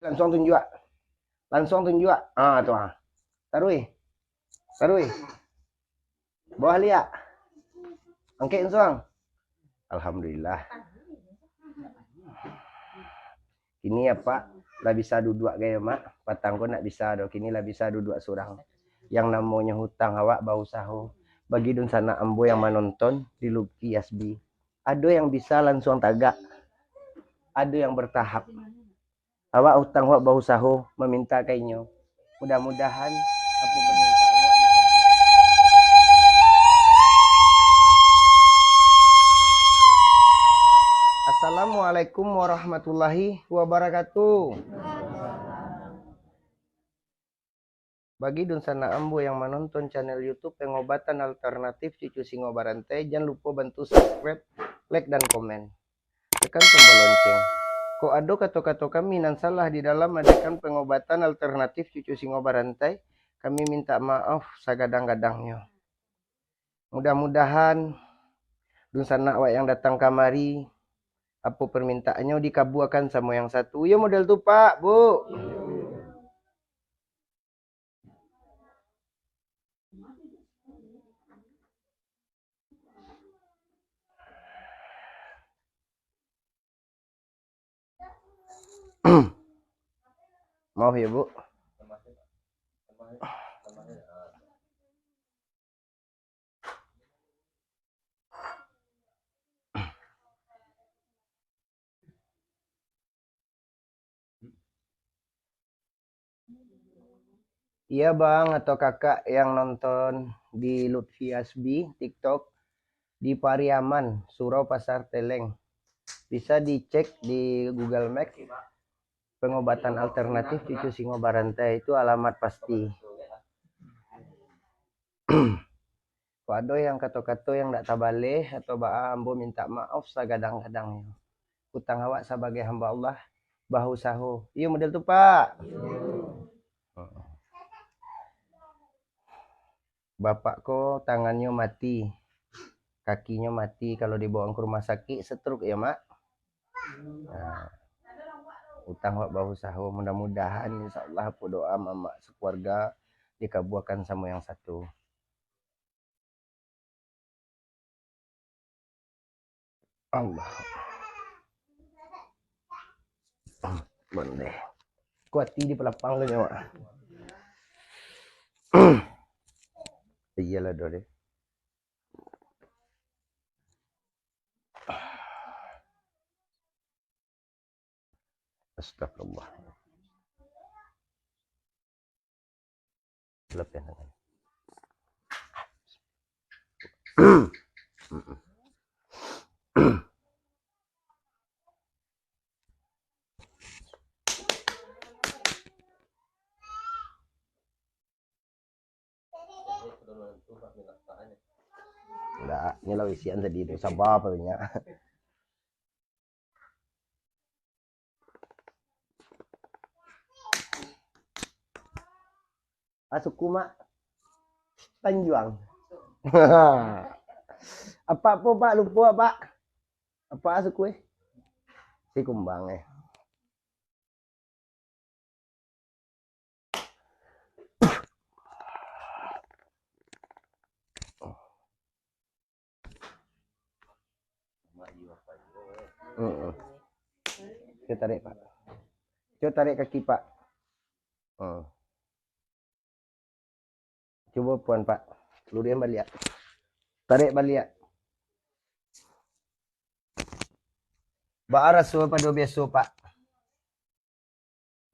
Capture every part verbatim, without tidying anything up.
Lansuang tunjuak. Lansuang tunjuak. Ah, tu ah. Taruih. Taruih. Bawah liak. Angkek lansuang. Alhamdulillah. Kini apak lah bisa duduak gaya, Mak. Patang ko ndak bisa doh. Kini lah bisa duduak surang. Yang namonyo hutang awak bausaho. Bagi dunsanak ambo yang manonton di Lutfi Hasbi. Ado yang bisa lansuang tagak. Ado yang bertahap. Awak utang awak bausaho maminta ka inyo. Mudah-mudahan apo permintaan awak dikabul. Assalamualaikum warahmatullahi wabarakatuh. Bagi dunsanak ambo yang manonton channel YouTube Pengobatan Alternatif Cucu Singo Barantai, jan lupo bantu subscribe, like, dan komen. Tekan tombol lonceng. Kok ado kato-kato kami nan salah di dalam madekan pengobatan alternatif cucu singo barantai, kami minta maaf sagadang-gadangnyo. Mudah-mudahan dunsanak awak yang datang kamari, apo permintaannyo dikabuakan samo yang satu. Iyo model tu, Pak, Bu. Maaf ya, Bu. Iya, Bang atau Kakak yang nonton di Lutfi Hasbi TikTok, di Pariaman, Surau Pasar Teleng. Bisa dicek di Google Map. Pengobatan alternatif cucu singo barantai itu alamat pasti. Kok ado yang kato-kato yang ndak tabaleh atau baa, ambo minta maaf sagadang-gadangnyo. Utang awak sabagai hamba Allah, bausaho. Iyo model tu, Pak. Bapak ko tangannyo mati, kakinyo mati, kalau dibawa ka rumah sakik, stroke ya, Mak. Nah, utang awak bausaho, mudah-mudahan insyaallah apo doa mamak sakeluarga dikabuakan samo yang satu. Allah. Bondeh. Kuati di pelapang tu nyawa. Iyalah doh deh. Astagfirullah. Lepas tangan. Ndak, ni lah isian tadi tu. Sabar apa banyak. Ah, suku, Mak? Tanjuang. Apak po, Pak? Lupo, Pak. Apak suku, eh? Sikumbang, eh. Heeh. Cuba tarik, Pak. Cuba tarik kaki, Pak. Heeh. Cubo puan, Pak. Luruihan baliak. Tarik baliak. Baa raso pado biaso, Pak?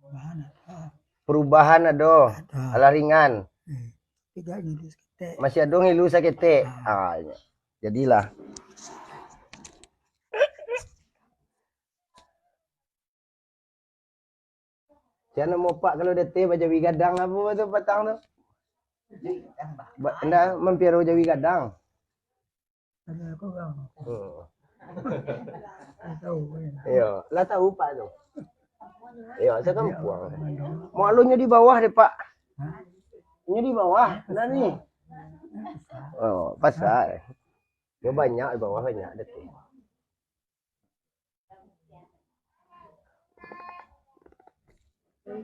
Perubahan ado. Perubahan ado. Ado. Alah ringan. Eh, tiga ngilu saketek. Masih ado ngilu saketek. Ah. Ah, iyo. Jadilah. Sia namo Pak kalau dateh bajawi gadang apo tu patang tu? Ba-, ndak, mampiaro jawi gadang. Ada aku, Bang. Hmm. Ndak tahu, kan. Iyo, lah tahu Pak tu. Iyo, sakampuang. Jadi, apa, Bang? Mak lu nyo di bawah deh, Pak. Hah? Nyo di bawah, nah ni. Oh, pasal. Nyo banyak di bawah, banyak dateh. Guru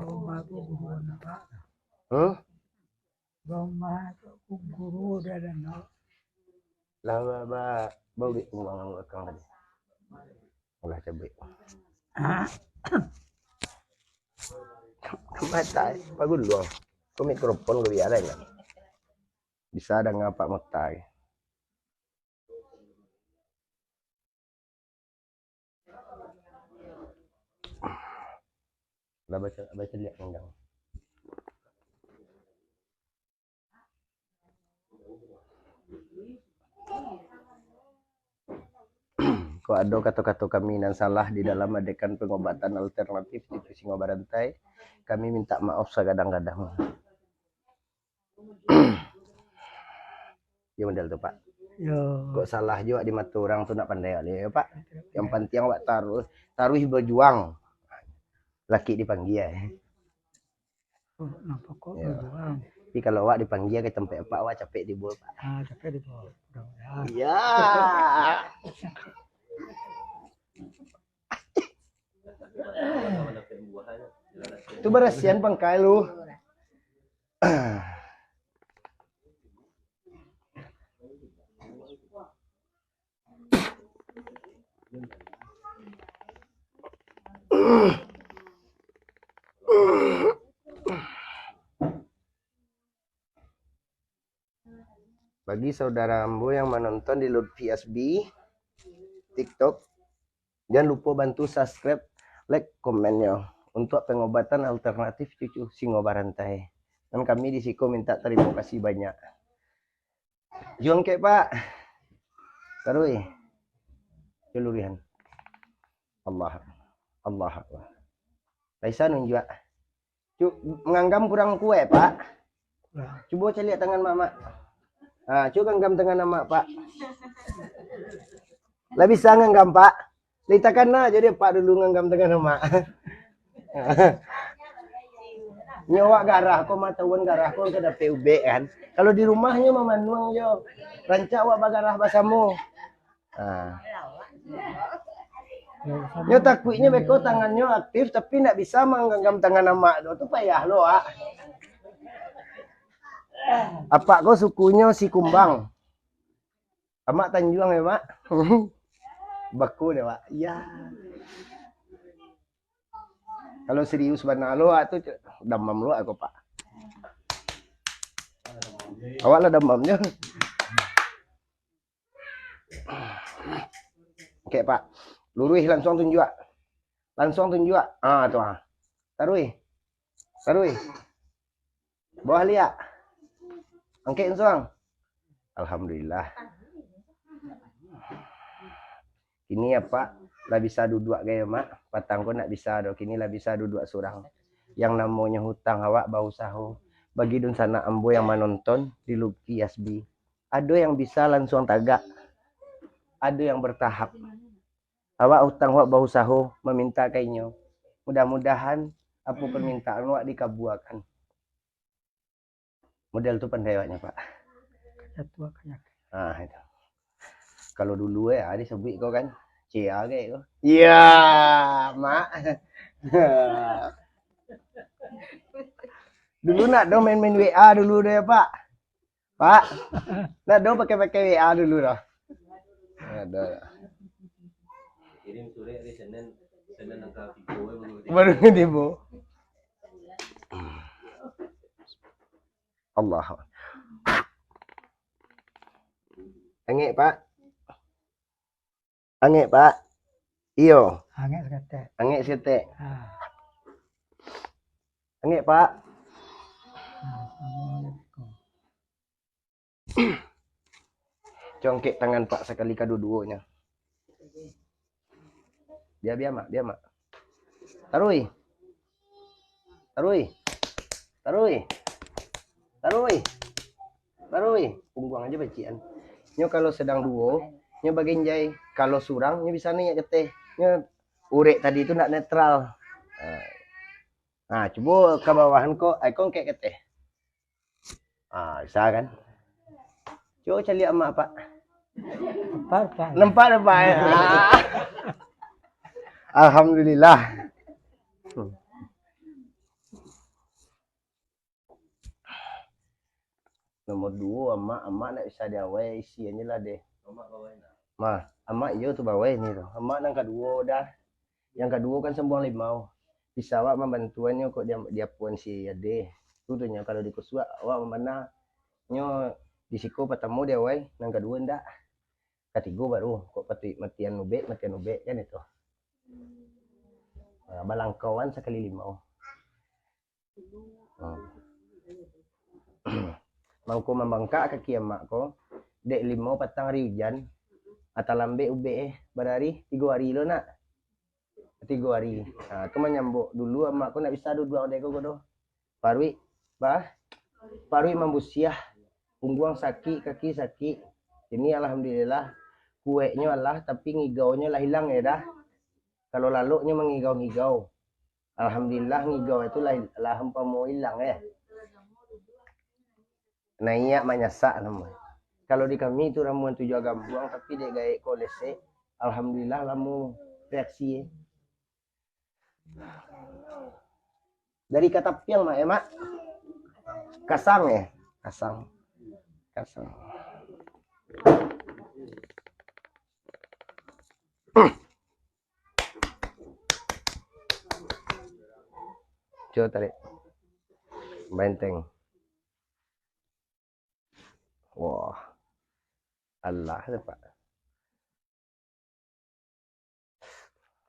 Roma tu guru anak. Hmm? Roma tu guru dari anak. Lah, ba, ba, bau di tunggang belakang tadi. Ulah cabuik. Mata, eh, paguluang. Ko mikrofon ko bialah inyo. Bisa danga Pak Mota. Lah baca, baca liak undang. Kok ado kato-kato kami nan salah di dalam adekan pengobatan alternatif di Singo Barantai, kami minta maaf sagadang-gadang. Yo, model tu, Pak. Yo. Kok salah juo di mato urang tu, nak pandai baliak, yo, Pak. Yang pantiang awak taruih, taruih bajuang. Laki dipanggia, eh. Oh, napa kok Yo. bajuang? Tapi kalau awak dipanggia ka tampek Apak, awak capek tibo, Pak. Ah, capek tibo. Mudah-mudahan. Iya. Tu barasian pangkai lu. Bagi saudara ambo yang manonton di Lutfi S B TikTok, jan lupo bantu subscribe, like, komennyo untuk pengobatan alternatif cucu Singo Barantai. Dan kami di siko minta tarimo kasih banyak. Jongkek, Pak. Taruih. Celurihan. Allah. Allah Akbar. Laisa nunjuak. Cu, manganggam kurang kuaik, Pak. Nah. Cubo caliak tangan Mamak. Ha, cubo ganggam tangan Amak, Pak. Lah bisa nganggam, Pak? Lah takana jadi Pak dulu nganggam tangan Amak. Nyo awak garah ko, matahuan garah ko ka dapek ubek, kan. Kalau di rumah nyo mamanuang jo. Rancak awak bagarah basamo. Ha. Nyo takuiknyo beko tangannyo aktif, tapi ndak bisa mangganggam tangan amak tu, tu payah lo, Wak. Apak ko sukunyo Sikumbang. Amak Tanjuang yo, Mak? Bako deh, Wak. Iya. Kalau serius bana lo, Wak, tu damam lo, Wak, ko, Pak. Awak lah damamnyo. Oke, Pak. Luruih, lansuang tunjuak. Lansuang tunjuak. Ah, tu, ah. Taruih. Taruih. Bawah liak. Angkek lansuang. Alhamdulillah. Kini Apak lah bisa duduak gai, Mak. Patang ko ndak bisa doh. Kini lah bisa duduak surang. Yang namonyo hutang awak bausaho. Bagi dunsanak ambo yang manonton di Lutfi Asbi, ado yang bisa lansuang tagak, ado yang bertahap. Awak hutang awak bausaho maminta ka inyo. Mudah-mudahan apo permintaan awak dikabuakan. Model tu pandai awaknyo, Pak. Kaya tu, kaya. Ah, itu. Kalau dulu, eh, ah, disabuik ko kan, C A kayak ko. Iya, Mak. Dulu ndak do main-main W A dulu deh, Pak. Pak, ndak do pakai-pakai W A dulu dah. Ndak do. Kirim surek hari Senin, Senin tanggal tigo, eh, baru tibo. Baru tibo. Allah. Angek, Pak. Angek, Pak. Iyo. Angek saketek. Angek saketek. Ha. Angek, Pak. Assalamualaikum. Congkek tangan, Pak, sakali kaduo-duonyo. Bia, bia, Mak, bia, Mak. Taruih. Taruih. Taruih. Taruih. Taruih. Pungguang aja bacian. Nyo kalau sedang duo, nyo bagenjai. Kalau surang, nyo bisa naiak keteh. Nyo urek tadi tu ndak netral. Nah. Nah, cubo ka bawahan ko, ai ko angkek keteh. Ah, bisa kan? Cubo caliak amak, Pak. Nampak, Pak. Nampak, nampak, ya? Ah. Alhamdulillah. Nomor duo, amak, amak ndak bisa di awai, isian je lah deh. Mah, amak iyo tu bawai ni tu. Amak nan kaduo dah. Yang kaduo kan sambuang limau. Bisa awak mambantuannyo kok dia, dia pun si ade. Tu tu nyo kalau di kusuak awak mamana. Nyo di siko patamo di awai, nan kaduo ndak. Katigo baru kok patuik matian ubek, matian ubek kan itu. Ah, balangkauan sakali limau. Hmm. Mangko mambangkak kaki amak ko, dek limau patang ari ujan, atalambek ubek eh, barari tigo ari lo nak. Tigo ari. Ha, tu manyambok dulu amak ko nak bisa duduak dek ko ko doh. Paruik, bah, paruik mambusiah, pungguang sakik, kaki sakik. Ini alhamdulillah, kueknyo alah, tapi ngigaunyo lah ilang ya dah. Kalau laloknyo mangigau-ngigau. Alhamdulillah, ngigau itu lah, lah umpamo ilang, eh. Naiak manyasak namo. Kalau di kami tu ramuan tujuah gambuang, tapi dek gaek ko lesek, alhamdulillah, lamo reaksi, eh. Dari katapiang, Mak, eh, Mak? Kasang, eh? Kasang. Kasang. Cuba tarik. Benteng. Wah. Alah, Pak.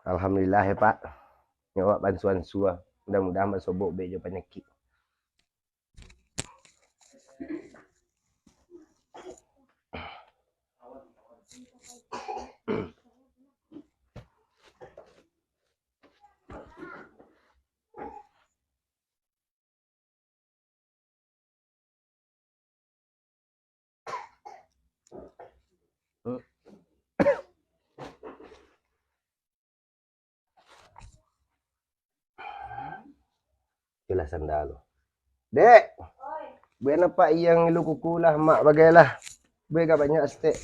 Alhamdulillah, ya, Pak. Nyo awak bansuan sua. Mudah-mudahan basobok ubek jo panyakik. Itulah sanda tu. Dek, buek apak iyang ilu kuku lah, mak bagailah. Buek agak banyak saketek.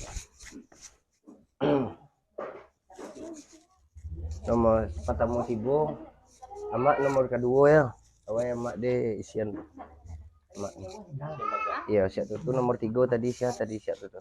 Nomor patamo tibo, amak nomor kaduo ya. Awai amak de isian. Amak. Iyo, siap tu. Tu nomor tigo tadi, siap tadi, siap tu tu.